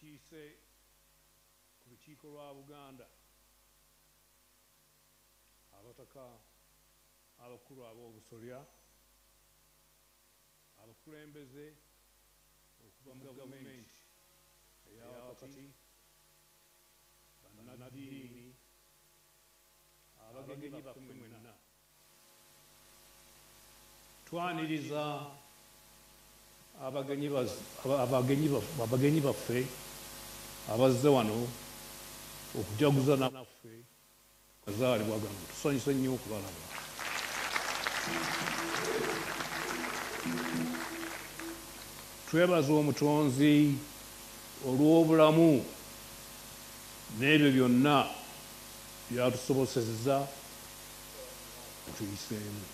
Abakiise ku lukiiko lwa Buganda, abataka abakulu ab'obusolya, abakulembeze okuva mu gavumenti eya wakati, bannaddiini, abagenyi baffe mwenna, twaniriza abagenyi baffe abazze wano okujaguza naffe azaalibwa gano. Tusanyuse nnyo okubalaba. Twebaza Omutonzi olw'obulamu n'ebyo byonna byatusobosezza tuyiseemu.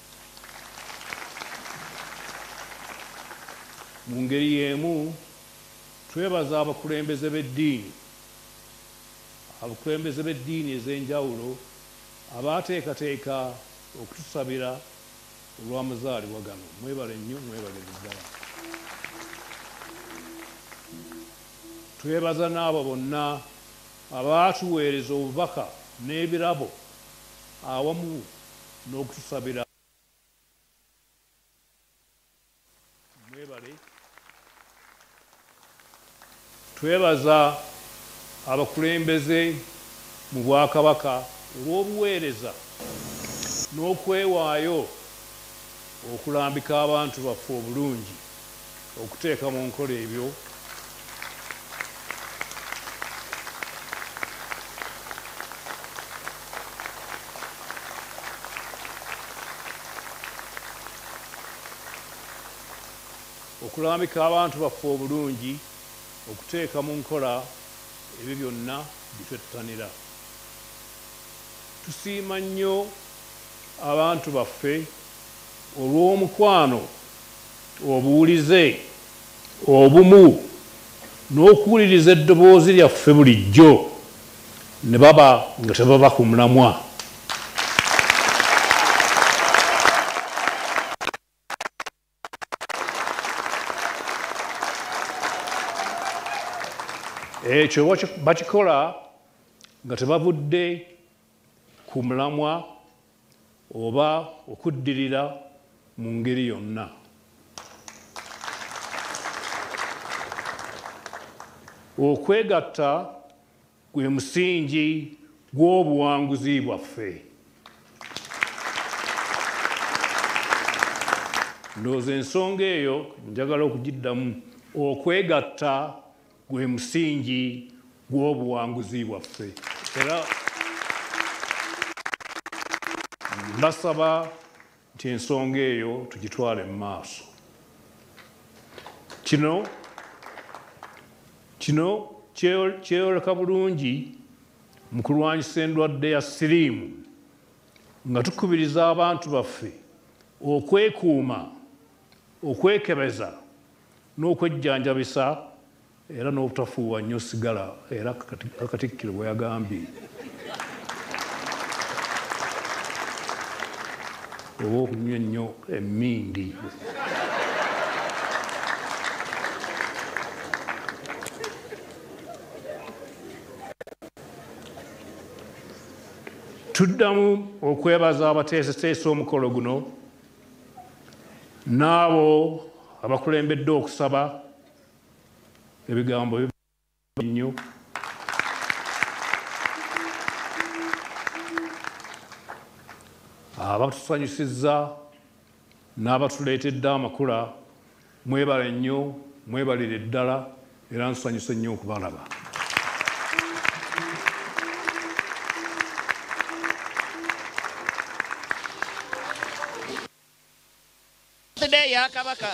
Mu ngeri y'emu twebaza abakulembeze b'eddiini, abakulembeze b'eddiini ez'enjawulo abaateekateeka okutusabira olw'amazaalibwa gano. Mwebale nnyo, mwebale ddala. Twebaza n'abo bonna abaatuweereza obubaka n'ebirabo awamu n'okutusabira. Mwebale. Twebaza abakulembeze mu Bwakabaka olw'obuweereza n'okwewaayo okulambika abantu baffe obulungi, okuteeka mu nkola ebyo okulambika abantu baffe obulungi, okuteeka mu nkola ebyo byonna bitwettanira. Tusiima nnyo abantu baffe olw'omukwano, obuwulize, obumu n'okuwuliriza eddoboozi lyaffe bulijjo ne baba nga tebaba ku mulamwa. Ekyo bakikola nga tebavudde ku mulamwa oba okuddirira mu ngeri yonna. Okwegatta gwe musingi gw'obuwanguzi bwaffe. Ndowooza ensonga eyo njagala okugiddamu. Okwegatta gwe musingi gw'obuwanguzi bwaffe. Era mbasaba nti ensonga eyo tugitwale mu maaso. Kino kyeyoleka bulungi mu kulwanyisa endwadde ya siriimu, nga tukubiriza abantu baffe okwekuuma, okwekebeza n'okwejjanjabisa, era n'obutafuuwa nnyo sigala, era Katikkiro bwe yagambye, oba okunywa ennyo emmindi. Tuddamu okwebaza abateeseteese omukolo guno n'abo abakulembedde okusaba ebigambo nnyo. Abatusanyusizza n'abatuleetedde amakula, mwebale nnyo, mwebalire ddala, era nsanyuse nnyo okubalaba. Birthday ya Kabaka.